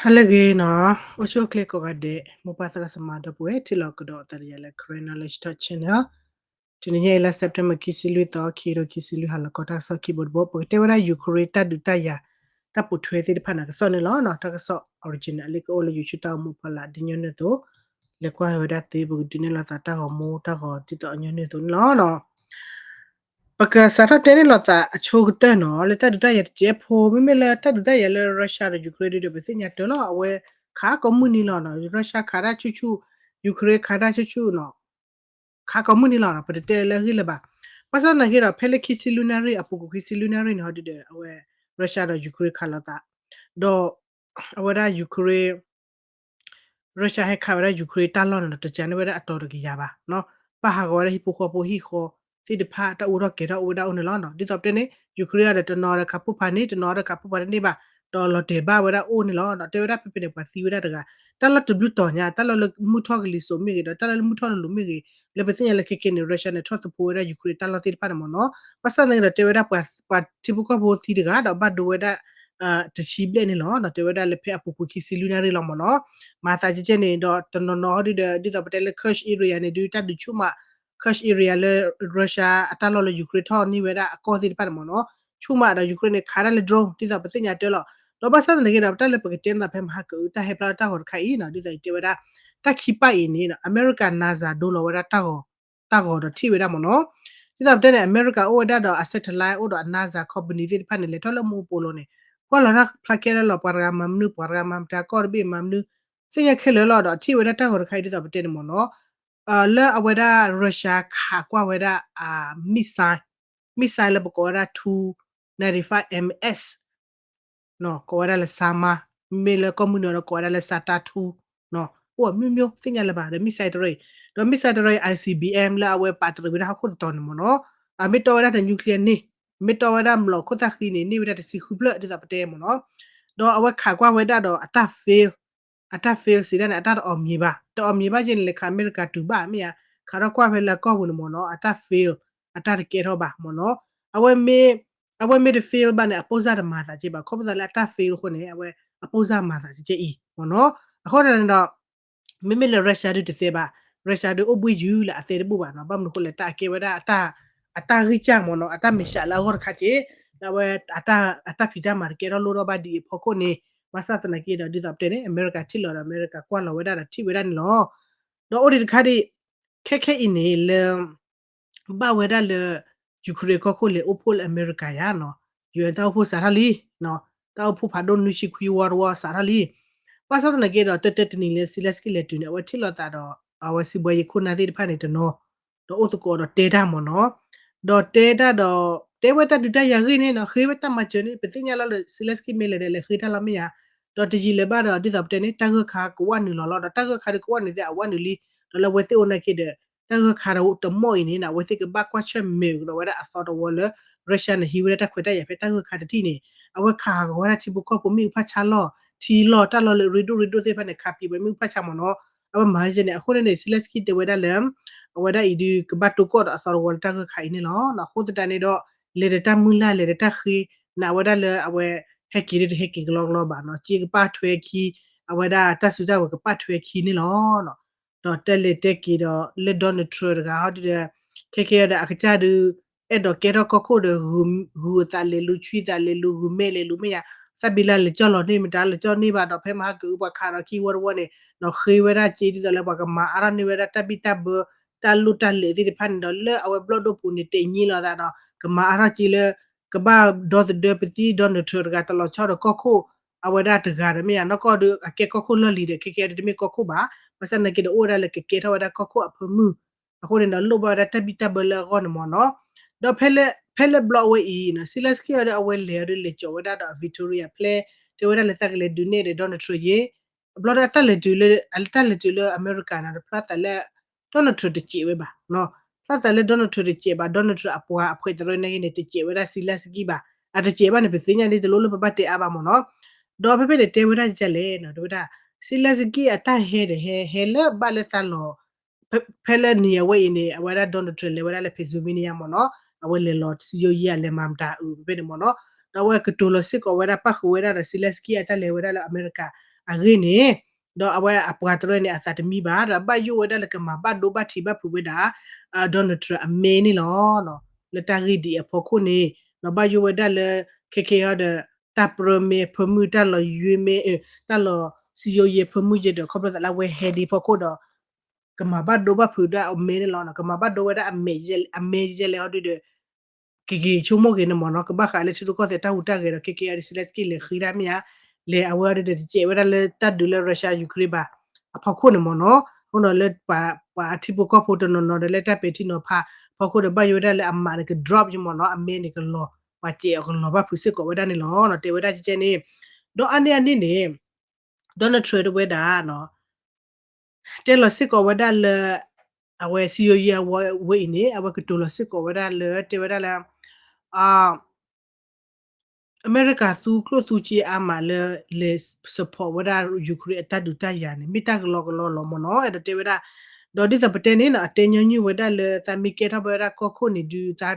ဟါလၢအဂ့ၤနီၤ, အိၣ်ဆူၣ်အိၣ်ချ့ကိးဂၤဒဲး မိၢ်ပၢ်သရၣ်သမါဒီပုၢ်ဝဲၢ် ထံၣ်လိာ်ကဒီးအသးဒီးယၤလၢ Karen Knowledge Talk Channel. တနံၤညါအံၤလၢ September ခံဆံလွံၢ်သီ ခံကထိခံဆံလွံၢ် ဟါလီၤခီ တၢ်ကစီၣ်ခံဘိတဘိ ပကတဲဝဲဒၣ် Ukraine တၢ်ဒုးတၢ်ယၤ တၢ်ပိာ်ထွဲသ့ၣ်တဖၣ်န့ၣ် ကစီၣ်န့ၣ်လီၤ. တၢ်ကစီၣ် original လၢကအိၣ်လၢ YouTube တၢ်အိၣ်မူအဖီလာ် ဒ်ညီနုၢ်အသိး လဲၤကွၢ်ဝဲဒၣ်သု ပကဒုးနဲၣ်လိာ်သးတၢ်ဂီၤမူ တၢ်ဂီၤဒ်သိးညီနုၢ်အသိးန့ၣ်လီၤ. ပကစးထီၣ်တဲန့ၢ်လိာ်သးအဆိကတၢၢ်နီၤ လၢတၢ်ဒုးတၢ်ယၤတစဲးဖိ မ့မ့ၢ်လၢတၢ်ဒုးတၢ်ယၤလၢ Russia ဒီး Ukraine ဒီး ပသ့ၣ်ညါတၢ်လီၤ အဝဲခးကိးမုၢ်နံၤလီၤနီၤ, Russia ခးတၢ်ဆူၣ်ဆူၣ် Ukraine ခးတၢ်ဆူၣ်ဆူၣ်နီၤ, ခးကိးမုၢ်နံၤလီၤနီၤ, ပတတဲလၢအဂ့ၢ်လၢၤဘၣ်. ဘၣ်ဆၣ်သနာ်က့ဒီး ဖဲလၢခံဆံလွံၢ်နၣ်ရံၣ် အပူၤကွံာ်ခံဆံလွံၢ်နၣ်ရံၣ်န့ၣ် ဟီဒုဒီး အဝဲ Russia ဒီး Ukraine ခးလိာ်သး ဒီး အဝဲဒၣ် Ukraine Russia ဟဲခးဝဲဒၣ် Ukraine တၢ်လီၢ်န့ၣ်ဒီး တကးန့ၢ်ဝဲဒၣ်အတီၤတကယၤဘၣ်နီၤ, ပာ်ဟးဂီၤဝဲဒၣ်ဟံၣ်ဖိဃီဖိဟံၣ်ဃီသ့ၣ်တဖၣ် တၢ်အိၣ်ထီၣ်ကဲၤထီၣ်အိၣ်ဝဲဒၣ်အိၣ်န့ၣ်လီၤ. ဒ်သိးပတဲန့ၣ် Ukraine ဒီးတနီၤဒီးခးပိၢ်ဖးန့ၣ် တနီၤဒီးခးပိၢ်ဖးတန့ၢ်ဘၣ်, ဒီးလီၤတဲာ်ဘၣ်ဝဲဒၣ်အိၣ်န့ၣ်လီၤ. တဲဝဲဒၣ်ဖဲဖဲန့ၣ် ပှၤသံဝဲဒၣ်တဂၤ, တၢ်လီၢ်တဘျုးတီၤညါ တၢ်လီၢ်လၢမုၢ်ထီၣ်ကလံၤစိးမ့ၢ်ဂ့ၤ ဒီးတၢ်လီၢ်လၢမုၢ်ထီၣ်လိၤလိၤမ့ၢ်ဂ့ၤ, လၢပသ့ၣ်ညါလၢခဲကဲန့ၣ် Russia န့ၣ် ထီၣ်သဖိဝဲဒၣ် Ukraine တၢ်လီၢ်သ့ၣ်တဖၣ်န့ၣ်မ့ၢ်နီၤ. ဘၣ်ဆၣ်သနာ်က့ဒီးတဲဝဲဒၣ် ပှၤထံဖိကီၢ်ဖိသံတဂၤဒီးဘၣ်ဒိဝဲဒၣ် တဆံဘျဲၣ်န့ၣ်လီၤ. တဲဝဲဒၣ်လၢဖဲအပူၤကွံာ်ခံဆံလွံၢ်နၣ်ရံၣ်လီၤမ့ၢ်နီၤ. မၤသးကဲကဲန့ၣ်ဒီး တနီၤနီၤဟီဒုဒီး ဒ်သိးပတဲလၢ Kursk area န့ၣ်ဒု တၢ်ဒုးဆူၣ်မး Kursk area လၢ Russia အတၢ်လီၢ်လၢ Ukraine ထီၣ်န့ၢ်ဝဲဒၣ်အကီၢ်သ့ၣ်တဖၣ်န့ၣ်မ့ၢ်နီၤ, ဆူၣ်မးဒီး Ukraine န့ၣ် ခးဒၣ်လၢ drone ဒ်သိးပသ့ၣ်ညါတၢ်လီၤ. ဒီးဘၣ်ဆၣ်သနာ်က့ဒီး တၢ်လၢပကတဲန့ၣ်ဖဲမဟါကအု တၢ်ဟဲဖျါလၢတၢ်ဂီၤတခါအံၤနီၤ ဒ်သိးယတဲဝဲဒၣ် တၢ်ခံပၢ်အံၤန့ၣ် အမဲရကၤ NASA ဒိလီၤဝဲဒၣ် တၢ်ဂီၤဒီးထံၣ်ဝဲဒၣ်မ့ၢ်နီၤ. ဒ်သိးပတဲန့ၣ် အမဲရကၤအိၣ်ဝဲဒၣ်ဒီးအ satellite အိၣ်ဒီးအ NASA company သ့ၣ်တဖၣ်န့ၣ် လဲၤထီၣ်လၢမူအပူၤလီၤန့ၣ် ကွၢ်လီၤတၢ်ဖျါကဲလၢလီၤ ပှၤတဂၤမၤမနုၤ ပှၤတဂၤမၤမတၤ ကီၢ်တဘ့ၣ်မၤမနုၤ သ့ၣ်ညါခဲလၢာ်လီၤ. ဒီးထံၣ်ဝဲဒၣ်တၢ်ဂီၤတခါအံၤ ဒ်သိးပတဲန့ၣ်မ့ၢ်နီၤ လၢအဝဲဒၣ် Russia ခးကွၢ်ဝဲဒၣ် missile, missile လၢပကိးဝဲဒၣ် two ninety-five M S ကိးဝဲဒၣ်လၢ SAMARS, မ့မ့ၢ်လၢကီၢ်မုၢ်နုာ်ဒီးကိးဝဲဒၣ်လၢ Satar two အိၣ်အမျိုးမျိုး သ့ၣ်ညါလၢၤဘၣ်ဒီး missile တရၢအံၤ, ဒီး missile တရၢအံၤ I C B M လၢအဝဲပာ်တရံးဝဲဒၣ်ဟီၣ်ခိၣ်တတီၤန့ၣ်မ့ၢ်နီၤ, အမ့ၢ်တီဝဲဒၣ်ဒီး nuclear န့ၣ်, မ့ၢ်တီဝဲဒၣ်မျိာ်ခိၣ်သၣ်ဃံန့ၣ် န့ၢ်ဝဲဒၣ်တဆံဃုဖျၢၣ် ဒ်သိးပတဲမ့ၢ်နီၤ, ဒီးအဝဲခးကွၢ်ဝဲဒၣ်ဒီးအတၢ် fail အတၢ် fail စံးဒၣ်န့ၣ် အတၢ်တအီၣ်မံၤဘၣ်, တအီၣ်မံၤဘၣ်က့န့ၣ် လဲၤခးအမဲရကၤတုၤဘၣ်မ့ၢ်ဧါ, ခးထီၣ်ကွၢ်ဖဲလၢအကီၢ်ပူၤန့ၣ်မ့ၢ်နီၤ အတၢ် fail အတၢ်တကဲထီၣ်ဘၣ်မ့ၢ်နီၤ, အဝဲမ့ၢ် အဝဲမ့ၢ်တ fail ဘၣ်န့ၣ် အပိၢ်စၢ်တမၤသးက့ဘၣ်, ခီဖျိသးလၢအတၢ် fail အဃိန့ၣ် အဝဲအပိၢ်စၢ်မၤသးက့အံၤမ့ၢ်နီၤ, အဃိန့ၣ်ဒီး မ့မ့ၢ်လၢ Russia ဒုတသဲဘၣ်, Russia ဒုအိၣ်ဘှံးယုာ်လၢအသဲတဘူၣ်ဘၣ်နီၤ, ဘၣ်မနုၤအဃိလဲၣ် တၢ်အကဲဝဲဒၣ် အတၢ်ဂံၢ်စၢ်မ့ၢ်နီၤ, အတၢ်မဲာ်ဆှးလၢအဂီၢ်တခါက့, ဒီးအဝဲ အတၢ်ဖံးတၢ်မၤတကဲထီၣ်လိၣ်ထီၣ်ဘၣ်ဒ်အံၤအဖီခိၣ်န့ၣ်, ဘၣ်ဆၣ်သနာ်က့ဒီး ဒ်သိးပတဲန့ၣ် အမဲရကၤထံၣ်လီၤဒီး အမဲရကၤကွၢ်လီၤဝဲဒၣ်ဒီးထံၣ်ဝဲဒၣ်န့ၣ်လီၤ. ဒီးအိၣ်ဒံးတခါဒံး, ခဲခဲအံၤန့ၣ်လၢ ဘၣ်ဝဲဒၣ်လၢ Ukraine ကီၢ်ခိၣ်လဲၤအိၣ်ဖှိၣ်လၢအမဲရကၤယါနီၤ, ယူၤအ့ၣ် တၢ်အိၣ်ဖှိၣ်စးထီၣ်လံ, တၢ်အိၣ်ဖှိၣ်ဖးဒိၣ်နွံဆံခွံဝီတဝီစးထီၣ်လံ, ဘၣ်ဆၣ်သနာ်က့ဒီး တၢ်တၢတနံၤလၢ Zelenskyy လဲၤတုၤန့ၣ် အဝဲထံၣ်လိာ်သးဒီး အဝဲစံးဘှီယ့ခိၣ်နၢ်သ့ၣ်တဖၣ်န့ၣ်တနီၤ, ဒီးအိၣ်သကိးဒီးတဲတၢ်မ့ၢ်နီၤ, ဒီးတဲတၢ်ဒီး တဲဝဲတၢ်ဒုးတၢ်ယၤဂ့ၢ်န့ၣ်နီၤ, ဃ့ဝဲတၢ်မၤစၢၤန့ၣ် ပသ့ၣ်ညါလီၤလၢ Zelenskyy မ့ၢ်လဲၤဒီးလဲၤဃ့တၢ်လီၤမ့ၢ်ယါ, ဒီးတယံာ်လၢၤဘၣ်ဒီး ဒ်သိးပတဲန့ၣ် တၢ်ဂၢၢ်ခါကဝၣ်နုာ်လီၤလီၤ, ဒီးတၢ်ဂၢၢ်ခါဒုးကဝၣ်နုာ်သ့အဝၣ်နုာ်လံ, ဒီးလၢအဝဲသ့ၣ်အိၣ်နာ်က့ဒီး တၢ်ဂၢၢ်ခါတမီၢ်အံၤန့ၣ် အဝဲသ့ၣ်ကဘၣ်ကွၢ်ဆၢၣ်မဲာ်ကဒီးဝဲဒၣ်အသီတဝီလၢ Russia န့ၣ် ဟံးဝဲဒၣ်တၢ်ခွဲးတၢ်ယာ်ဖဲတၢ်ဂၢၢ်ခါတထံၣ်န့ၣ်, အဝဲခးဟးဂီၤဝဲဒၣ်ထံဖိကီၢ်ဖိမ့ၣ်အူဖးဆါလီၢ်, ထံလီၢ်တၢ်လီၢ်လၢရ့ဒိၣ်ရ့ဒိၣ်သ့ၣ်တဖၣ်န့ၣ် ခးပံာ်ဝဲမ့ၣ်အူဖးဆါမ့ၢ်နီၤ, အဝဲမၤန့ၣ်အဃိန့ၣ်န့ၣ် Zelenskyy တဲဝဲဒၣ်လၢ အဝဲဒၣ်အံၤဒုးကဘၣ်တိၢ်ကီၣ်ဒီးအသီတဝီလၢတၢ်ဂၢၢ်ခါအံၤန့ၣ်လီၤ. အဃိသတးန့ၣ်ဒီး လဲၤဒီးတၢ်မုၢ်လၢ် လဲၤဒီးတၢ်ဃ့ နာ်ဝဲဒၣ်လၢအဝဲ ဟဲက့ၤဒုးတဟဲက့ၤကလီကလီဘၣ်နီၤ, စ့ကပာ်ထွဲခံ, အဝဲဒၣ်တၢ်စုတၢ်ဝဲၤကပာ်ထွဲခံန့ၣ်လီၤ. ဒီးတဲလဲၤတဲက့ၤဒီးလၢ Donald Trump တဂၤဟီဒုဒီး ခဲခဲဒီးအကစၢ်ဒုး အဲၣ်ဒိးကဲထီၣ်ကီၢ်ခိၣ်ဒီး ဂုၤအသးလဲၤလူၤ ဆွံသးလဲၤလူၤ ဂုၤမဲာ်လဲၤလူၤမ့ၢ်ယါ, သၣ်ဘံလၢ်လဲၤကၠီၣ်လီၤန့ၣ် မတၤလဲၤကၠီၣ်န့ၢ်ဘၣ်ဒီး ဖဲမဟါကအုပှၤခးဒီးခံဝီတဝီန့ၣ် ဒီးဃ့ဝဲဒၣ်စ့ဒ်သိးလၢပှၤကမၤအါထီၣ်န့ၢ်ဝဲဒၣ်တၢ်ဘံၣ်တၢ်ဘၢ တၢ်လိၣ်တၢ်လဲၤသ့ၣ်တဖၣ်န့ၣ်ဒီး လၢအဝဲဘျီၣ်ဒိၣ်ပူၤန့ၣ် တဲာ်ညံလီၤသးဒီး ကမၤအါထီၣ်စ့လၢ ကဘၣ်ဒီသဒၢပသံ Donald Trump တဂၤတလီၤဆီဒီးကီၢ်ခိၣ် အဝဲဒၣ်တဂၤဒီးမ့ၢ်ယါ နီၢ်ကီၢ်ဒုးအကဲကီၢ်ခိၣ်လီၢ်လံၤဒီး ခဲခဲဒုးတမ့ၢ်ကီၢ်ခိၣ်ဘၣ်, ဘၣ်ဆၣ်သနာ်က့ဒီးအိၣ်ဝဲဒၣ်လၢကကဲထီၣ်ဝဲဒၣ်ကီၢ်ခိၣ်အဖၢမုၢ်, အဃိန့ၣ်ဒီးလိၣ်ဘၣ်ဝဲဒၣ်တၢ်ဘံၣ်တၢ်ဘၢလၢအဂီၢ်န့ၣ်မ့ၢ်နီၤ, ဒီးဖဲလၢ ဖဲလၢဘျီအဝဲအံၤနီၤ Zelenskyy အီၤဒီးအဝဲလဲၤအီၤဒီးလဲၤကၠီၤဝဲဒၣ်ဒီးအ Victoria ဖျဲၣ် တဲဝဲဒၣ်လၢသးကလဲၤဒုးနဲၣ်ဒီး Donald Trump ယ့ၣ် ဘျီဒီးအတၢ်လဲၤတုၤလၢ အတၢ်လဲၤတုၤလၢအမဲရကၤန့ၣ်ဒီး ဖျါသးလၢ Donald Trump တစဲးဝဲဘၣ်, ဖျါသးလၢ Donald Trump တစဲးဘၣ် Donald Trump အပှၤအဖှဲးတရၢန့ၣ်ဂ့ၤန့ၣ် တစဲးဝဲဒၣ် Zelenskyy ဘၣ်, အတစဲးဘၣ်န့ၣ် ပသ့ၣ်ညါဒ်တလိၣ်လၢပဘၣ်တဲအါဘၣ်မ့ၢ်နီၤ, ဒီးဖဲဖဲန့ၣ်တဲဝဲဒၣ်ဒ်လဲၣ်နီၤ တဲဝဲဒၣ် Zelenskyy အတၢ်ဟဲဒီးဟဲ ဟဲလၢဘၣ်လၢသးလီၤ ဖဲလၢနံၤအဝဲအံၤန့ၣ် အဝဲဒၣ် Donald Trump လဲၤဝဲဒၣ်လၢ Pennsylvania မ့ၢ်နီၤ, အဝဲလဲၤလီၤစံယိယံၤအလဲၤမၤမတၤအုးဖဲဖဲန့ၣ်မ့ၢ်နီၤ, ဒီးအဝဲကတိၤလီၤစ့ၢ်ကီးဝဲဒၣ် ပၣ်ဃုာ်ဝဲဒၣ်ဒီး Zelenskyy အတၢ်လဲၤဝဲဒၣ်လၢအမဲရကၤ အဂ့ၢ်န့ၣ်, ဒီးအဝဲအပှၤတရၢန့ၣ် အသးတမံဘၣ်, ဒီးဘၣ်ယိၣ်ဝဲဒၣ်လၢကမၤဘၣ်ဒိဘၣ်ထံးဘၣ်ဖုးဝဲဒၣ် Donald Trump အမဲန့ၣ်လီၤ. လၢတၢ်ဂ့ၢ်ဒ်အံၤအဖီခိၣ်န့ၣ်, ဒီးဘၣ်ယိၣ်ဝဲဒၣ်လၢ ခဲကဲအီၤဒီး တၢ်ပြၢမဲဖၢမုၢ် တၢ်လီၤယွ့မဲ, တၢ်လီၤစံယိယဲဖၢမုၢ်ယဲဒီး ခီဖျိသးလၢအဝဲဟဲဒ်အဖီခိၣ်ဒီး ကမၤဘၣ်ဒိဘၣ်ဖုးဒၣ်အမဲန့ၣ်လီၤ. ကမၤဘၣ်ဒိဝဲဒၣ်အမဲ အမဲယဲလဲၣ်အီၤဒုဒီး ကက့ၤဆိကမိၣ်က့ၤန့ၣ်မ့ၢ်နီၤ, ကဘၣ်ဃးလၢထံရူၢ်ကီၢ်သဲးတၢ်ဟူးတၢ်ဂဲၤဒီး ခဲကဲအီၤဒီး Zelensky လဲၤဃ့တၢ်မ့ၢ်ဧါ, လဲၤအဝဲအီၤဒုဒီး တစဲးဝဲဒၣ်လၢတၢ်ဒုးလၢ Russia Ukraine ဘၣ် အဖီခိၣ်န့ၣ်မ့ၢ်နီၤ, အဃိဒီးလၢပှၤထံဖိကီၢ်ဖိတနီၤနီၤဒီးလၢတၢ်ပဲာ်ထံနီၤဖး အဖီခိၣ်ဒီးဘၣ်ယိၣ်ဝဲဒၣ်လၢအမးန့ၣ်က drop ယမ့ၢ်နီၤ, အမဲန့ၣ်ကလီၤ, ပှၤစဲးအီၤကလီၤဘၣ်ဖုးစ့ၢ်ကီးဝဲဒၣ်န့ၣ်လီၤ. တဲဝဲဒၣ်ကဲကဲန့ၣ်, ဒီးအါန့ၢ်အန့ၣ်န့ၣ် Donald Trump တဲဝဲဒၣ် တဲလီၤစ့ၢ်ကီးဝဲဒၣ်လၢ အဝဲစံယိယဲအဝဲအံၤန့ၣ် အဝဲကတိၤလီၤစ့ၢ်ကီးဝဲဒၣ်လၢ တဲဝဲဒၣ်လၢ အမဲရကၤသူကျိၣ်သူစ့အါမးလၢ လဲၤ support ဝဲဒၣ် Ukraine အတၢ်ဒုးတၢ်ယၤန့ၣ် မ့ၢ်တၢ်ကလီကလီလီၤမ့ၢ်နီၤ, အဲၣ်ဒိးတဲဝဲဒၣ်, ဒီးဒ်သိးပတဲန့ၣ်နီၤ အတဲညီနုၢ်ဝဲဒၣ်လၢသးမ့ၢ်ကဲထီၣ်ဝဲဒၣ်ကီၢ်ခိၣ်န့ၣ်ဒုး သး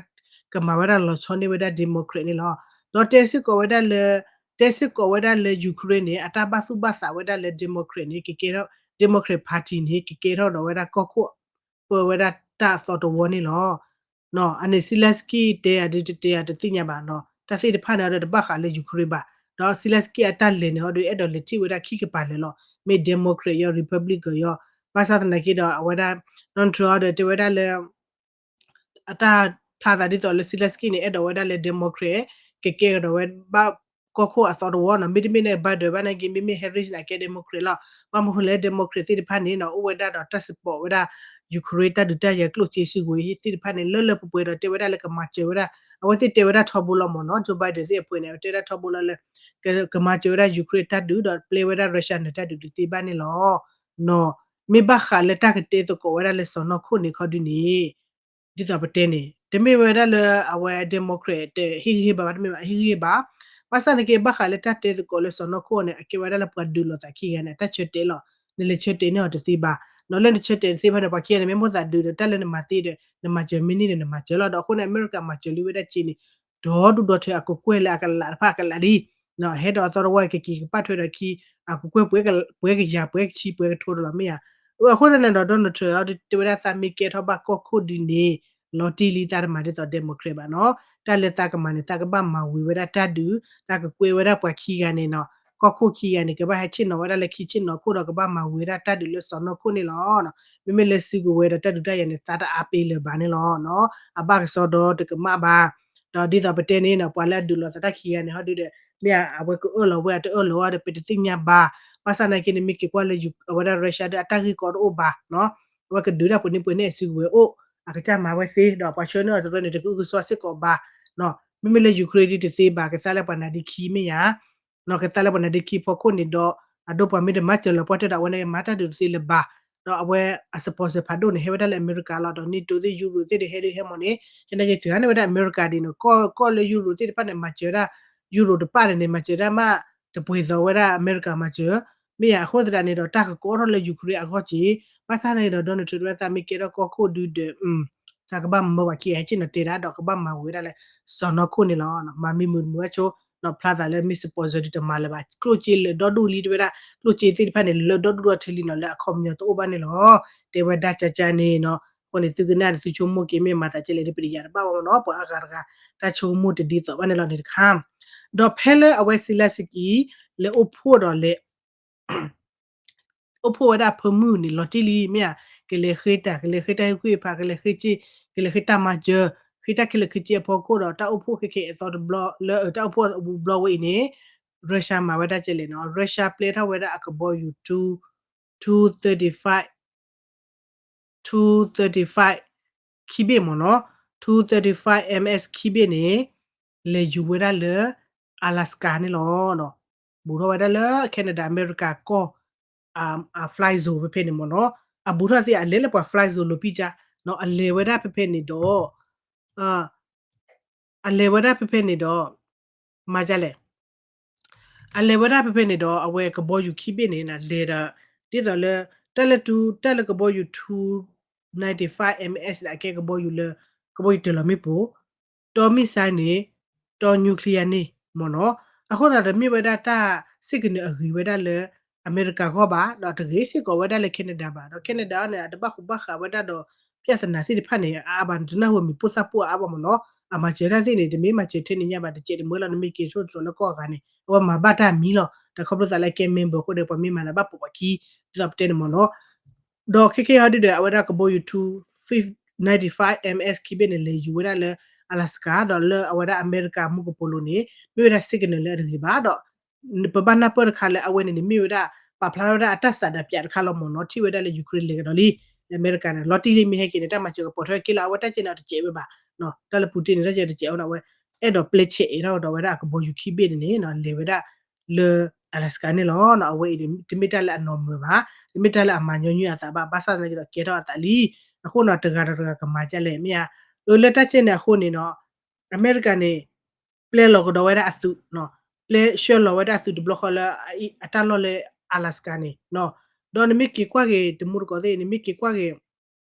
ကမၤဝဲဒၣ်လီၤဆီန့ၢ်ဝဲဒၣ် democrat န့ၣ်လီၤ. ဒီးတဲစ့ၢ်ကီးဝဲဒၣ်လၢ တဲစ့ၢ်ကီးဝဲဒၣ်လၢ Ukraine န့ၣ် အတၢ်ဘၣ်သူၣ်ဘၣ်သးဝဲဒၣ်လၢ democrat န့ၣ် ကကဲထီၣ် democrat party န့ၣ် ကကဲထီၣ်ဒီးဝဲဒၣ်ကီၢ်ခိၣ် ပၢဝဲဒၣ်တၢ်အသီတဝီန့ၣ်လီၤ. အန့ၣ် Zelensky တဲယၤဒုးတတဲယၤတသ့ၣ်ညါဘၣ်နီၤ, တၢ်သ့ၣ်တဖၣ်န့ၣ်ဒီးတဘၣ်ဃးလၢ Ukraine ဘၣ်, ဒီး Zelensky အတၢ်လဲၤန့ၣ်ဟီဒုး အဲၣ်ဒိးလဲၤထံၣ်ဝဲဒၣ်ခံကပၤလၢာ်လီၤ, မ့ၢ် democrat ယီၤ republican ယီၤ, ဘၣ်ဆၣ်သနာ်က့ဒီး အဝဲဒၣ် Donald Trump ဒီးတဲဝဲဒၣ်လၢ အတၢ်ဖျါသးဒ်သိးလၢ Zelensky န့ၣ် အဲၣ်ဒိးဝဲဒၣ်လၢ democrat ကကဲကဒီးဝဲဘၣ်ကီၢ်ခိၣ်အသီတဝီနီၤ, မ့တမ့ၢ်န့ၣ် Biden ဘၣ်နာ်က့ မ့မ့ၢ် Harris န့ၣ် အကဲ democrat လီၤ, ဘၣ်မနုၤလဲၣ် democrat သ့ၣ်တဖၣ်န့ၣ်နီၤ အိၣ်ဝဲဒၣ်ဒီးတၢ် support ဝဲဒၣ် Ukraine တၢ်ဒုးတၢ်ယၤကျိၣ်စ့စုကဝဲၤသ့ၣ်တဖၣ်န့ၣ် လၢလၢပှဲၤပှဲၤဒီးတဲဝဲဒၣ်လၢကမၤစၢၤဝဲဒၣ်, အဝဲသ့ၣ်တဲဝဲဒၣ်ထီဘိလီၤမ့ၢ်နီၤ, Joe Biden သ့ၣ်အပှဲၤန့ၣ် အဝဲတဲဒၣ်ထီဘိလီၤလၢ ကမၤစၢၤဝဲဒၣ် Ukraine တၢ်ဒုးဒီးပျဲဝဲဒၣ် Russia န့ၣ်တၢ်ဒုးဒုးသ့ဘၣ်န့ၣ်လီၤ. နီၤ, မ့ၢ်ဘၣ်ဃးလၢတၢ်ကတဲသကိးဝဲဒၣ်လၢစီၢ်နီၤခိၣ်န့ၣ်ခီဒုန့ၣ် ဒ်သိးပတဲန့ၣ် တမ့ၢ်ဝဲဒၣ်လၢအဝဲ democrat တဟ့ၣ်ဂံၢ်ဟ့ၣ်ဘါဘၣ် တမ့ၢ်ဘၣ် ဟ့ၣ်ဂံၢ်ဟ့ၣ်ဘါ, ဘၣ်ဆၣ်သနာ်က့ ဘၣ်ဃးလၢတၢ်တဲသကိးလၢစီၢ်နီၤခိၣ်န့ၣ် အကဲဝဲဒၣ်လၢပှၤဒုးလိာ်သးခံဂၤန့ၣ် အတၢ်ဆၢတဲာ်လီၤ, နလဲၤဆၢတဲာ်န့ၢ်အီၤတသ့ဘၣ်, နီၤ လၢနဆၢတဲာ်တသ့ဘၣ်န့ၣ် ပှၤခံဂၤန့ၣ် မ့ၢ်မိၣ်သးဒုးဒီးတၢ်လၢနမၤသ့ဒီး နမၤစၢၤမ့ၢ်န့ၢ်ဒီးနမၤစၢၤလီၤ, ဒီးအဃိန့ၣ် အမဲရကၤမၤစၢၤလံဝဲဒၣ်စ့န့ၣ် ဒီဒူၣ်ဒီထၢ အကကွဲၢ်လၢအကလးတဖၣ်အကလးလံ, ဟဲဒီးအသီတဝီကက့ၤကပၣ်ထွဲဒီးခံ အကကွဲၢ်ပှဲၤကယၤပှဲၤကဆံပှဲၤကထိတလီၤမ့ၢ်ဧါ, အဃိသတးန့ၣ်ဒီး Donald Trump တဲဝဲဒၣ်သးမ့ၢ်ကဲထီၣ်ဘၣ်ကီၢ်ခိၣ်ဒုန့ၣ် လီၤတံၢ်လံသးတမၤဒ်သိး democrat ဘၣ်နီၤ, တၢ်လၢသးကမၤန့ၣ် သးကဘၣ်မၤဝံၤဝဲဒၣ်တၢ်ဒုး, သးကကွဲဝဲဒၣ်ပှၤခံဂၤန့ၣ်နီၤ, ကီၢ်ခိၣ်ခံဂၤန့ၣ် ကဘၣ်ဟဲဆ့ၣ်နီၤဝဲဒၣ်လၢခံဆ့ၣ်နီၤခိၣ်ဒီးကဘၣ်မၤဝံၤဝဲဒၣ်တၢ်ဒုးလၢစီၢ်နီၤခိၣ်န့ၣ်လီၤ. မ့မ့ၢ်လၢစုကဝဲၤဒီးတၢ်ဒုးတၢ်ယၤန့ၣ် သးတအါပ့ၤလၢၤဘၣ်န့ၣ်လီၤ. အဘၣ်ကစီဒီတကမၣ်ဘၣ်, ဒီးဒ်သိးပတဲန့ၣ်နီၤ ပှၤလၢအဒုးလိာ်သးတၢ်ခံဂၤန့ၣ် ဟီဒုဒီး မ့ၢ်အဝဲကအၢၣ်လီၤဝဲအတအၢၣ်လီၤဝဲဒီး ပတသ့ၣ်ညါဘၣ်, ဘၣ်ဆၣ်သနာ်က့န့ၣ် မ့ၢ်က့ၤကွၢ်လၢအဝဲဒၣ် Russia ဒီးအတၢ်ဂ့ၢ်ကီတအိၣ်ဘၣ်, အဝဲကဒုးတၢ်ပှဲၤန့ၢ်ပှဲၤန့ၢ်အစုကဝဲၤအိၣ်, အကစၢ်မၤဝဲသ့ ဒီးပှၤဆှၢန့ၢ်အီၤတရၢန့ၣ် တကအုကစွါစ့ၢ်ကီးဘၣ်, မ့မ့ၢ်လၢ Ukraine ဒ်တသ့ဘၣ် ကသါလၢပှၤနါဒ့ခံမ့ၢ်ယၤ နီၤ ကသါလၢပှၤနါဒ့ခံဖီခိၣ်န့ၣ်ဒီး အဒိပှၤမ့ၢ်တမၤစၢၤလီၤပှၢ်တၢၢ်ဒီး အဝဲန့ၣ်မၤတၢ်ဒုးတသ့လၢၤဘၣ်, ဒီးအဝဲအ sponsor ဖးဒိၣ်န့ၣ် ဟဲဝဲဒၣ်လၢအမဲရကၤလီၤ, ဒီး NATO သ့ၣ် Europe သ့ၣ်ဒီး ဟဲဒုးဟဲမ့ၢ်န့ၣ် ဟဲန့ၣ်က့ၤစှၤန့ၢ်ဝဲဒၣ်အမဲရကၤဒ်နီၤ, ကီၢ်လၢ Europe သ့ၣ်တဖၣ်န့ၣ် မၤစၢၤဝဲဒၣ် Europe တပၣ်န့ၣ်န့ၣ် မၤစၢၤဝဲဒၣ်မး တပှဲၤသီဝဲဒၣ်အမဲရကၤမၤစၢၤ, မ့ၢ်ယၤအဃိသတးန့ၣ်ဒီး တၢ်ကကိးထီၣ်လၢ Ukraine အဂီၢ်က့ၤ, ဘၣ်ဆၣ်န့ၣ်ဒီး Donald Trump တဲဝဲဒၣ်သးမ့ၢ်ကဲထီၣ်ကီၢ်ခိၣ်ဒုဒီး သးကဘၣ်မၢပှၤခံဂၤဟဲဆ့ၣ်နီၤတဲဒၣ် ဒီးကဘၣ်မၤဝံၤဝဲဒၣ်လၢစီၢ်နီၤခိၣ်န့ၣ်လီၤ. မၤမံမုာ်တမုာ်အဆိ နီၤ ဖျါသးလၢမ့ၢ် sponsor ဒုတမၤလၢၤဘၣ်, ကျိၣ်စ့လၢာ်ဒီဒူၣ်လံတဲဝဲဒၣ်, ကျိၣ်စ့သ့ၣ်တဖၣ်န့ၣ် လၢာ်ဒီဒူၣ်ဒီထၢလံနီၤ လၢအခီပညီတအိၣ်ဘၣ်န့ၣ်လီၤ. တဲဝဲဒၣ်ကကန့ၣ်နီၤ, အဃိန့ၣ် သုကနၣ်ဒီးသုဆိကမိၣ်က့ၤ မ့ၢ်မၤသးကဲလဲၣ်ဒီး ပတယၤတဘၣ်ဝဲနီၤ, ပှၤအါဂၤတဂၤ တၢ်ဆိကမိၣ်တဒ်သိးဘၣ်န့ၣ်လီၤန့ၣ်တခါ, ဒီးဖဲလၢအဝဲ Zelensky လဲၤအိၣ်ဖှိၣ်ဒီးလဲၤ အိၣ်ဖှိၣ်ဝဲဒၣ်ဖၢမုၢ်န့ၣ် လီၤတံၢ်လံမ့ၢ်ဧါ, ကလဲၤဃ့တၢ် ကလဲၤဃ့တၢ်ဟ့ၣ်ကူၣ်ဟ့ၣ်ဖး ကလဲၤဃ့စ့, ကလဲၤဃ့တၢ်မၤစၢၤ, ဃ့တၢ်ခဲလၢာ်ခဲဆ့အဖီခိၣ်ဒီး တၢ်အိၣ်ဖှိၣ်ခဲခဲအသီတဘျီလၢ တၢ်အိၣ်ဖှိၣ်အဘူးဘျီဝဲအံၤန့ၣ် Russia မၤဝဲဒၣ်ကဲလဲၣ်နီၤ, Russia ပျဲထီၣ်ဝဲဒၣ်အကဘီယူၤ two, two thirty-five two thirty-five ခံဘ့ၣ်မ့ၢ်နီၤ, two thirty-five M S ခံဘ့ၣ်န့ၣ် လဲၤယူၤဝဲဒၣ်လၢ Alaska န့ၣ်လီၤ. ဘူးထီၣ်ဝဲဒၣ်လၢ Canada အမဲရကၤကီၢ် အ fly zone ဖဲဖဲန့ၣ်မ့ၢ်နီၤ, အဘူးထီၣ်သ့ၣ် အလဲၤလၢပှၤ fly zone လိာ်ပံၢ်ကါ, အလဲၤဝဲဒၣ်ဖဲဖဲန့ၣ်ဒီး အလဲၤဝဲဒၣ်ဖဲဖဲန့ၣ်ဒီး မၤဒ်လဲၣ်, အလဲၤဝဲဒၣ်ဖဲဖဲန့ၣ်ဒီး အဝဲကဘီယူၤခံဘ့ၣ်န့ၣ် လဲၤဒီး ဒ်သိးလၢ တၢ်လၢ တၢ်လၢကဘီယူၤ two ninety-five M S န့ၣ် အကဲကဘီယူၤလၢ ကဘီယူၤတၢ်လီၢ်မ့ၣ်ပိၢ် တီ missile န့ၣ် တီ nuclear န့ၣ်မ့ၢ်နီၤ, အဃိသတးဒီးမ့ၢ်ဝဲဒၣ်တၢ်စ့ၢ်ကနၢၤအဂ့ၤဝဲဒၣ်လၢ အမဲရကၤဂီၢ်ဘၣ်, ဒီးတဂ့ၤစ့ၢ်ကီးဝဲဒၣ်လၢ Canada ဘၣ်, ဒီး Canada န့ၣ် အတဘၣ်ဃူဘၣ်ဃးဝဲဒၣ်ဒီး ပြဿနာသ့ၣ်တဖၣ်န့ၣ် အါအါဘၣ်န့ၣ် တနၢ်ဟူမံၤပိၢ်သၣ်ပိၢ်အါအါဘၣ်မ့ၢ်နီၤ, အမၤစၢၤတၢ်သ့ၣ်န့ၣ် တမ့ၢ်မၤစၢၤထဲန့ၣ်ညါဘၣ်, တစဲးတမၢလီၤ, နမ့ၢ်က့ၤဆိတြီၤလၢကီၢ်အဂၤန့ၣ် အဝဲမၤဘၣ်တၢ်မံၤလီၤ, တၢ်ခီဖျိသးလၢကဲ member အဃိန့ၣ် ပှၤမ့ၢ်မၤန့ၣ် ဘၣ်ပိာ်ပှၤခံ, ဒ်သိးပတဲန့ၣ်မ့ၢ်နီၤ. ဒီးခဲခဲဟီဒုဒီး အဝဲဒၣ်ကဘီယူၤ two ninety-five M S ခံဘ့ၣ်န့ၣ် လဲၤယူၤဝဲဒၣ်လၢ Alaska ဒီးလၢအဝဲဒၣ်အမဲရကၤမူကပိာ်လိၤန့ၣ် မ့ၢ်ဝဲဒၣ် signal လၢအတဂ့ၤဘၣ်ဒီး ပဘၣ်နၢ်ပၢၢ်တခါလၢအဝဲန့ၣ်န့ၣ် မ့ၢ်ဝဲဒၣ် ပာ်ဖျါထီၣ်ဝဲဒၣ်အတၢ်စးဒးပၠးတခါလီၤမ့ၢ်နီၤ, ထံၣ်ဝဲဒၣ်လၢ Ukraine လဲၤကဒီးလံ, လၢအမဲရကၤန့ၣ် လီၤတံၢ်လံ မ့ၢ်ဟဲက့ၤန့ၣ် တၢ်မၤစၢၤကပိာ်ထွဲက့ၤလီၤ, အဝဲတၢ်ကဲန့ၣ် အတစဲးဝဲဘၣ်, တၢ်လၢ Putin န့ၣ် တၢ်ကဲတစဲးဝဲန့ၣ် အဝဲ အဲၣ်ဒိးပျဲဆဲးအဲးထီၣ်ဒီးဝဲဒၣ်အကဘီယူၤခံဘ့ၣ်န့ၣ်န့ၣ် လဲၤဝဲဒၣ်လၢ Alaska န့ၣ်လီၤ. အဝဲအံၤန့ၣ် တမ့ၢ်တၢ်လၢအနီၢ်မုာ်ဘၣ်, တမ့ၢ်တၢ်လၢအမၤညီနုၢ်အသးဘၣ်, ဘၣ်ဆၣ်သနာ်က့ဒီးကဲထီၣ်အသးလံ, အဃိန့ၣ် တဂၤဒီးတဂၤကမၤဒ်လဲၣ် မ့ၢ်ဧါ, အၢ လၢတၢ်ကဲန့ၣ်အဃိန့ၣ်နီၤ အမဲရကၤန့ၣ် ပျဲလီၤကဒီးဝဲဒၣ်အသုး, ပျဲဆှၢလီၤဝဲဒၣ်အသုးတဘျီဃီလၢ အတၢ်လီၢ်လၢ Alaska န့ၣ်, ဒီးနမ့ၢ်က့ၤကွၢ်က့ၤ တမူတကိးသ့ၣ် နမ့ၢ်က့ၤကွၢ်က့ၤ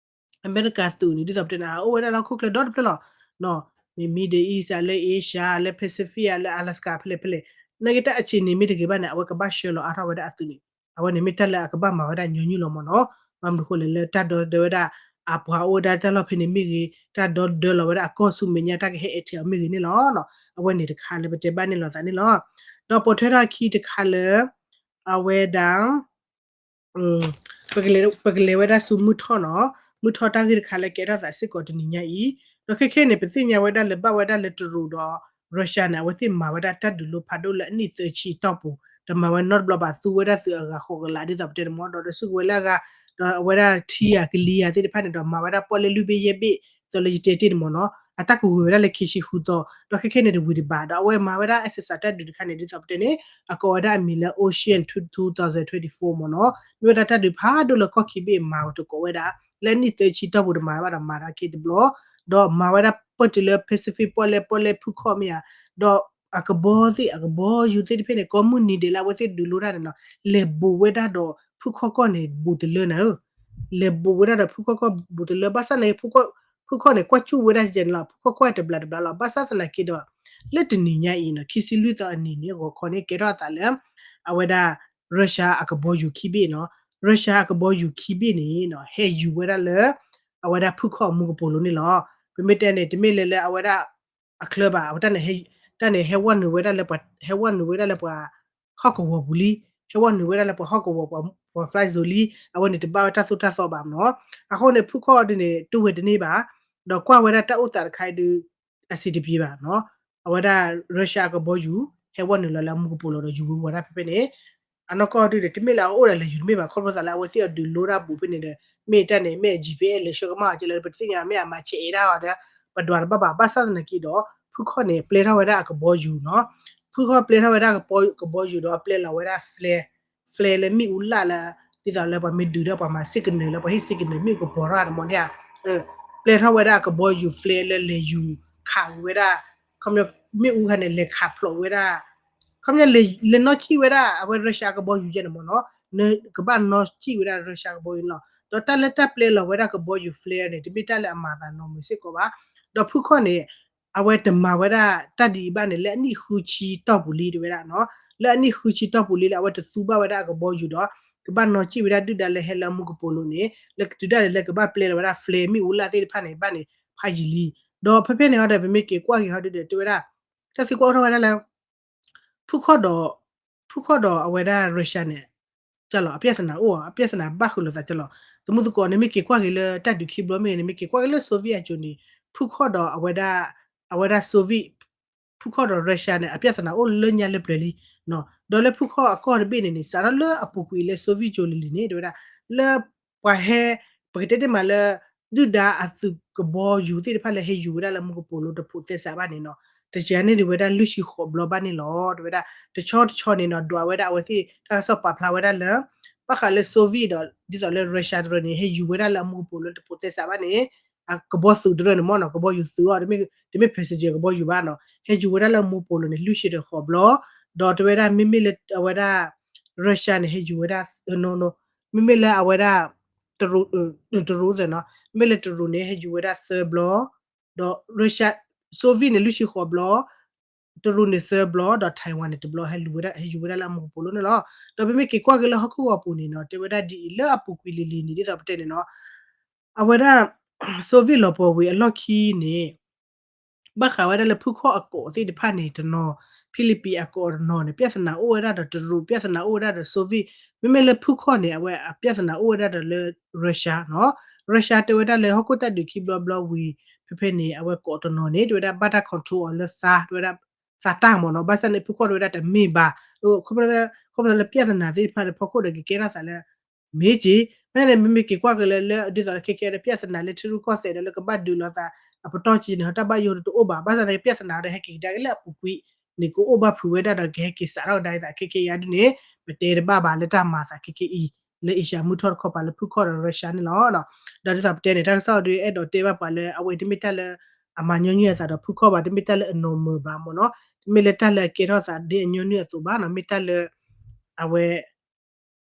အမဲရကၤသုးန့ၣ် ဒ်သိးပတဲန့ၣ် အအိၣ်ဝဲဒၣ်လၢဟီၣ်ခိၣ်ချၢဒီတဖျၢၣ်လီၤ, မ့ၢ် Middle East လၢ Asia လၢ Pacific လၢ Alaska ဖဲလဲၣ်ဖဲလဲၣ်, နာ်က့တၢ်အဆံးန့ၣ်မ့ၢ်တဂ့ၤဘၣ်န့ၣ် အဝဲကဘၣ်ဆှၢလီၤအါထီၣ်ဝဲဒၣ်အသုးန့ၣ်, အဝဲန့ၣ်မ့ၢ်တၢ်လၢအကဘၣ်မၤဝဲဒၣ်ညီနုၢ်လီၤမ့ၢ်နီၤ, ဘၣ်မနုၤအဃိလဲၣ် လၢတၢ်ဒီသဒၢဝဲဒၣ် အပှၤအိၣ်ဝဲဒၣ်တၢ်လီၢ်ဖဲန့ၣ်မ့ၢ်ဂ့ၤ, တၢ်ဒီသဒၢလီၤဝဲဒၣ်အကီၢ်ဆူမဲာ်ညါ တၢ်ကဟဲအဲးထဲးအီၤမ့ၢ်ဂ့ၤန့ၣ်လီၤ. အဝဲန့ၣ်တခါလၢပတဲဘၣ်န့ၢ်လိာ်သးန့ၣ်လီၤ. ဒီးပိာ်ထွဲထီၣ်ခံတခါလၢ အဝဲဒၣ် ပကလဲၤဝဲဒၣ်ဆူမုၢ်ထီၣ်နီၤ, မုၢ်ထီၣ်တၢ်ဂ့ၢ်တခါလၢကဲထီၣ်သးစ့ၢ်ကီးတနံၤညါအံၤ, ဒီးခဲခဲန့ၣ် ပသ့ၣ်ညါဝဲဒၣ်လၢဘၣ်ဝဲဒၣ်လၢတရူးဒီး Russia န့ၣ် အဝဲသ့ၣ်မၤဝဲဒၣ်တၢ်ဒုးလိဖးဒိၣ်လၢအနံၣ်သၢဆံတီၢ်ပူၤ, ဒီးမၤဝဲနီတဘျီဘၣ် သူဝဲဒၣ်သုးအဂၤဃိးကလး ဒ်သိးပတဲန့ၣ်မ့ၢ် ဒီးဒီးစုကဝဲၤလၢအဂၤ, ဒီးအဝဲဒၣ်ထံဂၤကလံၤဂၤသ့ၣ်တဖၣ်န့ၣ်ဒီး မၤဝဲဒၣ်ပီၣ်လဲၣ်လွံၢ်ဘ့ၣ်ယဲၢ်ဘ့ၣ်, ဒ်သိးလၢယတဲတ့ၢ်န့ၣ်မ့ၢ်နီၤ, အတၢ်ကဝံၤဝဲဒၣ်လၢခံဆံဃုသီ, ဒီးခဲခဲန့ၣ်တဝံၤတဘၣ်, ဒီးအဝဲမၤဝဲဒၣ် exercise တၢ်ဒုးတခါန့ၣ် ဒ်သိးပတဲန့ၣ် အကိးဝဲဒၣ်အမံၤလၢ Ocean two thousand twenty-four မ့ၢ်နီၤ, မ့ၢ်ဝဲဒၣ်တၢ်ဒုးဖးဒိၣ်လၢကီၢ်ခံဘ့ၣ်မၤဝဲတကိးဝဲဒၣ်, လၢအနံၣ်သၢဆံတီၢ်ပူၤတမၤဘၣ်ဒီးမၤတၢ်က့ၤတဘျီ, ဒီးမၤဝဲဒၣ်ပၢၢ်တုၤလၢ Pacific ပီၣ်လဲၣ်ပီၣ်လဲၣ်ဖုခီၣ်မ့ၢ်ဧါ, ဒီးအကဘီသ့ၣ် အကဘီယူၤသ့ၣ်တဖၣ်န့ၣ် ကိးမုၢ်နံၤဒဲးလၢအဝဲသ့ၣ်ဒုးလိတၢ်န့ၣ်နီၤ, လဲၤဘူးဝဲဒၣ်ဒီးဖုခီၣ်ကီၢ်န့ၣ် ဘူးတလၢနၤဧၢ လဲၤဘူးဝဲဒၣ်ဒီးဖုခီၣ်ကီၢ်ဘူးတလၢ ဘၣ်ဆၣ်သနာ်က့ ဖုခီၣ်န့ၣ် ကွၢ်စူၣ်ဝဲဒၣ်ယဲန့ၣ်လီၤ, ဖုခီၣ်ကွၢ်တဘျးတဘျးလီၤ, ဘၣ်ဆၣ်သနာ်က့ဒီး လၢတနံၤညါအံၤနီၤ ခံဆံလွံၢ်သီအနံၤန့ၣ် အဂီၤခီန့ၣ် ကဲထီၣ်အသးလၢ အဝဲဒၣ် Russia အကဘီယူၤခံဘ့ၣ်နီၤ, Russia အကဘီယူၤခံဘ့ၣ်န့ၣ်နီၤ ဟဲယူၤဝဲဒၣ်လၢ အဝဲဒၣ်ဖုခီၣ်အမူကပိာ်လိၤန့ၣ်လီၤ. ပမ့ၢ်တဲန့ၣ် တမ့ၢ်လၢလၢအဝဲဒၣ် အချၢဘၣ်, အဝဲတၢ်န့ၣ် တၢ်န့ၣ် ဟဲဝီနုာ်ဝဲဒၣ်လၢပှၤ ဟဲဝီနုာ်ဝဲဒၣ်လၢပှၤဟီၣ်ကဝီၤပူၤလံ, ဟဲဝီနုာ်ဝဲဒၣ်လၢပှၤဟီၣ်ကဝီၤ ပှၤ fly zone လံ, အဝဲန့ၣ်တဘၣ်ဝဲတၢ်သိၣ်တၢ်သီဘၣ်မ့ၢ်နီၤ. အဃိန့ၣ် ဖုခီၣ်ဒုန့ၣ် တဝဲတန့ၢ်ဘၣ်, ဒီးကွၢ်ဝဲဒၣ်တၢ်အိၣ်သးတခါအံၤဒု အဆင်တပြေဘၣ်နီၤ. အဝဲဒၣ် Russia အကဘီယူၤ ဟဲဝီနုာ်လီၤလၢအမူကပိာ်လိၤဒီးယူၤဝဲဝီၤဒၣ်ဖဲဖဲန့ၣ် အနီၢ်ကီၢ်ဒုဒီး တမ့ၢ်လၢအအိၣ်ဒီးလဲၤယူၤတမ့ၢ်ဘၣ်, ခီဖျိသးလၢအဝဲသ့ၣ်အဒုးလိတၢ်ဘူးဖဲန့ၣ်ဒီး မ့ၢ်တၢ်န့ၣ် မ့ၢ် GPS လဲၤဆှၢကမၣ်အီၤကဲလၢ ပတသ့ၣ်ညါ မ့ၢ်အမၤဆဲးအဲးဒၣ်အီၤဒီး ပဒွးတဘၣ်ဘၣ်, ဘၣ်ဆၣ်သနာ်က့ဒီး ဖုခီၣ်န့ၣ် ပျဲထီၣ်ဝဲဒၣ်အကဘီယူၤနီၤ, ဖုခီၣ်ပျဲထီၣ်ဝဲဒၣ်ကဘီယူၤဒီး ပျဲလီၤဝဲဒၣ် flare, flare လၢမ့ၣ်အူလၣ်လၢ ဒ်သိးလၢပှၤမ့ၢ်ဒုးဒီးပှၤမၤ signal လၢပှၤဟ့ၣ် signal မ့ၣ်အူကပီၤထီၣ်န့ၣ်မ့ၢ်န့ၣ်ဧါ, ပျဲထီၣ်ဝဲဒၣ်အကဘီယူၤ flare လၢလဲၤယူၤခးဝဲဒၣ် ခီပညီ မ့ၣ်အူခါန့ၣ် လဲၤခးဖျိးဝဲဒၣ် ခီပညီ လဲၤနီၢ်ကံၣ်ဝဲဒၣ် အဝဲ Russia အကဘီယူၤယဲန့ၣ်မ့ၢ်နီၤ, ကဘၣ်နီၢ်ကံၣ်ဝဲဒၣ် Russia အကဘီယူၤန့ၣ်လီၤ. ဒီးတၢ်လၢတၢ်ပျဲလီၤဝဲဒၣ်ကဘီယူၤ flare န့ၣ် တမ့ၢ်တၢ်လၢအမၤသးနီၢ်မုာ်စ့ၢ်ကီးဘၣ်. ဒီးဖုခီၣ်န့ၣ် အဝဲတမၤဝဲဒၣ်တၢ်ဒ်အံၤဘၣ်န့ၣ် လၢအနံၣ်ဃုဆံတီၢ်ပူၤလံတဝဲဒၣ်နီၤ, လၢအနံၣ်ဃုဆံတီၢ်ပူၤလံလၢအဝဲတသူဘၣ်ဝဲဒၣ်အကဘီယူၤဒီး ကဘၣ်နီၢ်ကံၣ်ဝဲဒၣ်ဒုၣ်ဒါလၢဟဲလၢအမူကပိာ်လိၤန့ၣ် လၢကတုၤဒၣ်လဲာ်လၢကဘၣ်ပျဲလီၤဝဲဒၣ် flare မ့ၣ်အူလၣ်သ့ၣ်တဖၣ်န့ၣ် ဘၣ်န့ၣ် ဖးယံာ်လံ. ဒီးဖဲဖဲန့ၣ်ဟီဒီး ပမ့ၢ်က့ၤကွၢ်က့ၤဟီဒုဒီး တဲဝဲဒၣ် တၢ်သံကွၢ်အိၣ်ထီၣ်ဝဲဒၣ်လၢ ဖုခီၣ်ဒီး ဖုခီၣ်ဒီးအဝဲဒၣ် Russia န့ၣ် ကလီၤ အပြဿနာအိၣ် အပြဿနာဘၣ်ဃုာ်လိာ်သးကလီၤ. သမူသကိးန့ၣ် မ့ၢ်က့ၤကွၢ်က့ၤလၢတၢ်ဒုးခံဘျီမ့ၢ်ဂ့ၤန့ၣ် မ့ၢ်က့ၤကွၢ်က့ၤလၢ Soviet အစိၤန့ၣ် ဖုခီၣ်ဒီးအဝဲဒၣ် အဝဲဒၣ် Soviet ဖုခီၣ်ဒီး Russia န့ၣ် အပြဿနာအိၣ်လၢညါလၢပျၢၤလံ. ဒီးလၢဖုခီၣ်အကီၢ်တဘ့ၣ်န့ၣ်န့ၣ် စးထီၣ်လၢအပူၤကွံာ်လၢ Soviet အစိၤလံၤလံၤန့ၣ် တဲဝဲဒၣ် လၢ ပှၤဟဲ ပကတဲတ့ၢ်မးလၢ ဒုၣ်ဒါအသုးကဘီယူၤသ့ၣ်တဖၣ်လၢဟဲယူၤဝဲဒၣ်လၢမူကပိာ်လိၤတဖိးသဲစးဘၣ်န့ၣ်နီၤ တယၤန့ၣ်ဒုးဝဲဒၣ်လွံၢ်ဆံဃိးဘျီဘၣ်န့ၣ်လီၤ. တဲဝဲဒၣ် တဆီတဆီန့ၣ်နီၤ ဒွးဝဲဒၣ်အဝဲသ့ၣ် တၢ်ကစီၣ်ပာ်ဖျါဝဲဒၣ်လၢ ဘၣ်ဃးလၢ Soviet ဒီး ဒ်သိးလၢ Russia တရၢန့ၣ် ဟဲယူၤဝဲဒၣ်လၢအမူကပိာ်လိၤတဖိးသဲစးဘၣ်န့ၣ် အကဘီသုးတရၢန့ၣ်မ့ၢ်နီၤ ကဘီယူၤသုးအီၤ တမ့ၢ် passenger ကဘီယူၤဘၣ်နီၤ ဟဲယူၤဝဲဒၣ်လၢအမူကပိာ်လိၤန့ၣ် လွံၢ်ဆံဒီးဃိးဘျီ ဒီးတဲဝဲဒၣ် မ့မ့ၢ်လၢအဝဲဒၣ် Russia န့ၣ် ဟဲယူၤဝဲဒၣ် မ့မ့ၢ်လၢအဝဲဒၣ် တရူးသ့ၣ်နီၤ မ့မ့ၢ်လၢတရူးန့ၣ် ဟဲယူၤဝဲဒၣ်သၢဘျီ ဒီး Russia Soviet န့ၣ် လွံၢ်ဆံဃိးဘျီ တရူးန့ၣ်သၢဘျီ ဒီး Taiwan န့ၣ်တဘျီ ဟဲလူၤဝဲဒၣ် ဟဲယူၤဝဲဒၣ်လၢအမူကပိာ်လိၤန့ၣ်လီၤ. ဒီးပမ့ၢ်က့ၤကွၢ်က့ၤလၢဟီၣ်ခိၣ်ဂီၤပူၤန့ၣ်နီၤ တဲဝဲဒၣ်ဒ်အံၤ လၢအပူၤကွံာ်လံၤလံၤန့ၣ် ဒ်သိးပတဲန့ၣ်နီၤ အဝဲဒၣ် Soviet လီၤပှီၢ်ဝံၤအလီၢ်ခံန့ၣ် ဘၣ်ဃးဝဲဒၣ်လၢဖုခီၣ်အကိးသ့ၣ်တဖၣ်န့ၣ်တနီၤ ဖံလံးပံးအကိးတနီၤန့ၣ် ပြဿနာအိၣ်ဝဲဒၣ်ဒီးတရူး ပြဿနာအိၣ်ဝဲဒၣ်ဒီး Soviet မ့မ့ၢ်လၢဖုခီၣ်န့ၣ် အဝဲအပြဿနာအိၣ်ဝဲဒၣ်ဒီးလၢ Russia နီၤ Russia တဲဝဲဒၣ်လၢဟီၣ်ခိၣ်တၢ်ဒုးခံဘျီဘျီဝံၤ ဖဲဖဲန့ၣ် အဝဲကိးတနီၤန့ၣ် တဲဝဲဒၣ်ဘၣ်တၢ် control အီၤလၢသး တဲဝဲဒၣ် သးတၢ်မ့ၢ်နီၤ ဘၣ်ဆၣ်န့ၣ် ဖုခီၣ်တဲဝဲဒၣ်တမ့ၢ်ဘၣ် ခီဖျိလၢပြဿနာသ့ၣ်တဖၣ်န့ၣ် ဖီခိၣ်ဒီးကကဲထီၣ်သးလၢ မ့ၢ်က့ၤ ဖဲန့ၣ် မ့မ့ၢ်က့ၤကွၢ်က့ၤလၢ လၢဒ်သိးလၢခဲခဲဒီး ပြဿနာလၢထံရူၢ်ကီၢ်သဲးဒီးလၢကဘၣ်ဒုးလိာ်သး အပတီၢ်က့န့ၣ် တၢ်ဘၣ်ယိၣ်တအိၣ်ဘၣ် ဘၣ်ဆၣ်သနာ်က့ ပြဿနာဒီးဟဲက့ၤကဒါက့ၤလၢအပူၤကွံာ်န့ၣ် ကအိၣ်ဘၣ်ဖုးဝဲဒၣ်ဒီးကဟဲက့ၤစးထီၣ်ကဒါက့ၤသး ခဲခဲအံၤအဒုန့ၣ် ပတဲတဘၣ်ဘၣ်လၢတၢ်မၤသးခဲခဲအံၤ လၢအ့ရှါမုၢ်ထီၣ်တခီပၤလၢဖုခီၣ်ဒီး Russia န့ၣ်လီၤ. ဒီးဒ်သိးပတဲန့ၣ် တၢ်ကစီၣ်ဒုအဲၣ်ဒိးတဲဘၣ်ပှၤလၢအဝဲတမ့ၢ်တၢ်လၢ အမၤညီနုၢ်အသးဒီးဖုခီၣ်ဘၣ် တမ့ၢ်တၢ်လၢအနီၢ်မုာ်ဘၣ်မ့ၢ်နီၤ တမ့ၢ်လၢတၢ်လၢအကဲထီၣ်သးဒ်အညီနုၢ်အသိးဘၣ်နီၤ မ့ၢ်တၢ်လၢ အဝဲ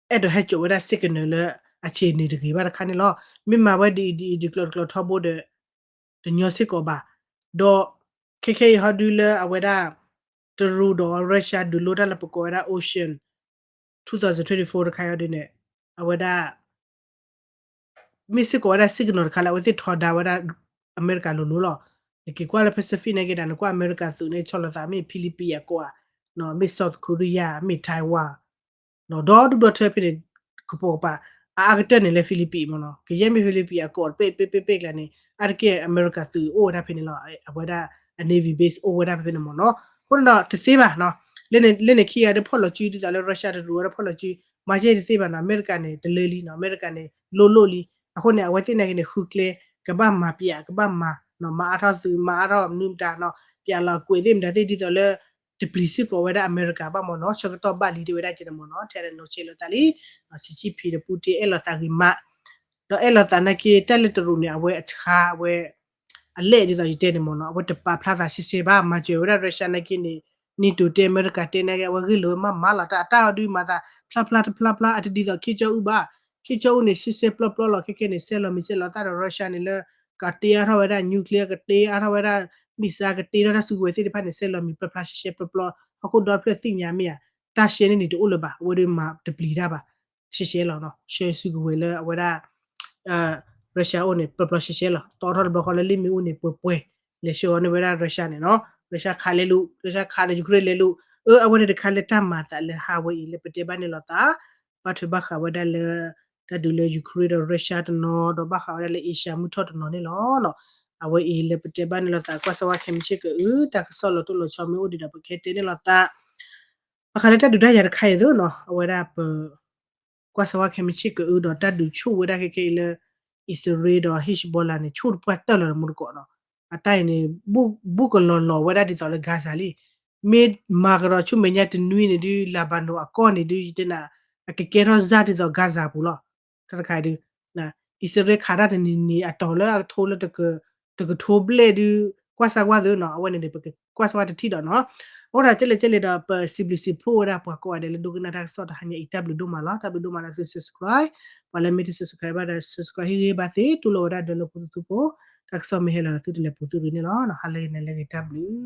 အဲၣ်ဒိးဟဲစိာ်ဝဲဒၣ် signal လၢအဆံးန့ၣ်တဂ့ၤဘၣ်တခါန့ၣ်လီၤ. မ့ၢ်မၤဝဲဒ်အံၤဒ်အံၤ ဒုးကျိၤတကျိၤထီဘိဒီး တညီစ့ၢ်ကီးဘၣ်. ဒီး ခဲခဲအံၤဟီဒုလၢအဝဲဒၣ် တရူးဒီး Russia ဒုးလိတၢ်လၢပကိးဝဲဒၣ် Ocean two thousand twenty-four တခါအံၤဒုန့ၣ် အဝဲဒၣ် မ့ၢ်စ့ၢ်ကီးဝဲဒၣ် signal တခါလၢအဝဲသ့ၣ်ထီဒါဝဲဒၣ် အမဲရကၤလိၤလိၤလီၤ. နက့ၤကွၢ်လၢ Pacific နာ်က့ဒီး နကွၢ်အမဲရကၤသုးန့ၣ် ဆီၣ်လီၤသး မ့ၢ် Philippines အကိးဧါ, မ့ၢ် South Korea မ့ၢ် Taiwan ဒီဒူၣ်ဒီထၢဖဲန့ၣ် ကပိာ်ကပၤ အအါကတၢၢ်န့ၣ်လၢ Philippines မ့ၢ်နီၤ, ကယဲၢ်မ့ၢ် Philippines အကိး တပဲၣ်တပဲၣ်တပဲၣ်ကျါန့ၣ် အါတက့ၢ်အမဲရကၤသုးအိၣ်ဝဲဒၣ်ဖဲန့ၣ်လီၤ. အဝဲဒၣ်အ Navy base အိၣ်ဝဲဒၣ်ဖဲဖဲန့ၣ်မ့ၢ်နီၤ. အဃိန့ၣ်ဒီးတသ့ဘၣ်နီၤ, လၢန့ၣ်ခံဂၤဒီးဖီၣ်လီၤစု ဒ်သိးလၢ Russia တရူးဝဲဒၣ်ဖီၣ်လီၤစု မၤကဲတသ့ဘၣ်နီၤ, အမဲရကၤန့ၣ် တလၢလံနီၤ, အမဲရကၤန့ၣ် လိၣ်လိၣ်လံ. အဃိန့ၣ် အဝဲသ့ၣ်နာ်က့န့ၣ် ဃုကျဲ ကဘၣ်မၤပျး ကဘၣ်မၤနီၤ, မၤအါထီၣ်သုး မၤအါထီၣ်မနုၤမတၤနီၤ, ပျးလီၤကွဲးသ့ၣ်မတၤသ့ၣ် ဒ်သိးလၢ တပျံၤစ့ၢ်ကီးဝဲဒၣ်အမဲရကၤဘၣ်မ့ၢ်နီၤ, ဆၢကတီၢ်ဘၣ်လံတဲဝဲဒၣ်ကဲန့ၣ်မ့ၢ်နီၤ, ထဲဒၣ်နီၢ်ဆဲးလီၤသးလံ, စံးဆံဖံးဒီးပူတ့ၢ်အဲၣ်လီၤသးဂ့ၤမး ဒီးအဲၣ်လီၤသးနာ်က့ တၢ်လၢတရူးန့ၣ် အဝဲအဆါ အဝဲ အလဲၣ်ဒ်သိးယတဲန့ၣ်မ့ၢ်နီၤ, အဝဲတပာ်ဖျါသးရှဲရှဲဘၣ်, မၤစၢၤဝဲဒၣ် Russia နာ်က့န့ၣ်, NATO တဲ အမဲရကၤတဲနာ်က့ အဝဲဂ့ၢ်လိာ်ဝဲမးမးလီၤ, တၢ်အတၢ်အီၤဒုးမၤသး ဖျါဖျါတဖျါဖျါ အတဒ်သိး Kim Jong Un ဘၣ်, Kim Jong Un န့ၣ် ရှဲရှဲပျီပျီလီၤ, ခဲခဲန့ၣ် ဆဲးလီၤမံၤဆဲးလီၤသၣ်ဒီး Russia န့ၣ်လၢ ကတ့အါထီၣ်ဝဲဒၣ် nuclear ကတ့အါထီၣ်ဝဲဒၣ် missile ကတ့ထီၣ်တၢ်စုကဝဲၤသ့ၣ်တဖၣ်န့ၣ် ဆဲးလီၤမံၤပျီဖျါရှဲရှဲပျီပျီ, ဟီၣ်ခိၣ်ဒီဖျၢၣ်သ့ၣ်ညါမ့ၢ်ဧါ, တၢ်ရှဲန့ၣ်န့ၣ်တအိၣ်လၢၤဘၣ်, အဝဲဒၣ်မၤတပျံၤတၢ်ဘၣ် ရှဲရှဲလီၤနီၤ, ရှဲစုကဝဲၤလၢအဝဲဒၣ် Russia အိၣ်န့ၣ် ပျီပျီရှဲရှဲလီၤ, တီထီၣ်တဘျီဃီလၢလ့ၣ်မ့ၣ်အူန့ၣ် ပှဲၤပှဲၤ, လဲၤဆှၢအီၤန့ၢ်ဝဲဒၣ် Russia န့ၣ်နီၤ, Russia ခးလဲၤလူၤ, Russia ခးဒီး Ukraine လဲၤလူၤ, အၢ အဝဲန့ၣ်တခါလၢတၢ်မၤသးလၢဟးဝဲအံၤလၢပတဲဘၣ်န့ၣ်လီၤသး, ဘၣ်ထွဲဘၣ်ဃးဝဲဒၣ်လၢ တၢ်ဒုးလၢ Ukraine ဒီး Russia တနီၤ, ဒီးဘၣ်ဃးဝဲဒၣ်လၢ Asia မုၢ်ထီၣ်တနီၤန့ၣ်လီၤ. အဝဲအံၤလၢပတဲဘၣ်န့ၣ်လီၤသး, ကွၢ်စၢၤဝဲခဲမုၢ်ဆ့ၣ်ကအု, တၢ်ကစီၣ်လီၤတိၢ်လီၤဆီမ့ၢ်အိၣ်ဒံးဒီး ပကဟဲတဲန့ၣ်လီၤသး ဘၣ်ဃးလၢတၢ်ဒုးတၢ်ယၤတခါအံၤသ့ၣ်နီၤ, အဝဲဒၣ်ပ ကွၢ်စၢၤဝဲခဲမုၢ်ဆ့ၣ်ကအုဒီး တၢ်ဒုးဆူၣ်ဝဲဒၣ်ခဲခဲအံၤလၢ အံၣ်စရ့လးဒီး Hezbollah န့ၣ် ဆူၣ်တပှၢ်တၢၢ်လီၤမူတကိးနီၤ, အတၢ်အံၤန့ၣ် ဘူးကလီၤလီၤဝဲဒၣ်ဒ်သိးလၢ Gaza လံ, မ့ၢ်မၤကဒီးဆူမဲာ်ညါတနွံန့ၣ်ဒုး Lebanon အကီၢ်န့ၣ်ဒုး ယတဲနၤ အကကဲထီၣ်စၢ်ဒ်သိး Gaza ပူၤလီၤ. တၢ်တခါအံၤဒုး အံၣ်စရ့လးခးတၢ်တနံၤနံၤအတီၤလၢအကထိလၢ တကထိဘျဲၣ်ဒုး ကွၢ်စၢၤဝဲသ့ၣ်နီၤ, အဝဲန့ၣ်န့ၣ် ပကကွၢ်စၢၤဝဲတထံၣ်ဒီးနီၤ, အဃိဒီးကဲလဲၣ်ကဲလဲၣ်ဒီး ပစံးဘျုးစံးဖှိၣ်ဝဲဒၣ်ပှၤကိးဂၤဒဲးလၢဒိကနၣ်တၢ်ကစီၣ်တဟါညါအံၤ တၢ်ဘျုးဒိၣ်မးလီၤ, တၢ်ဘျုးဒိၣ်မးလၢသု subscribe, ပှၤလၢမ့ၢ်တ subscribe ဘၣ်ဒီး subscribe ဟ့ၣ်ဂံၢ်ဘါသ့ တူၢ်လိာ်ဝဲဒၣ်ဒီးလၢပူၤသုပူၤ, တၢ်ကစီၣ်မ့ၢ်ဟဲလီၤဒီးသုတလဲၤပူၤသုရ့န့ၣ်လီၤ, ဟါလၢဂ့ၤန့ၣ်လၢဂ့ၤ တၢ်ဘျုး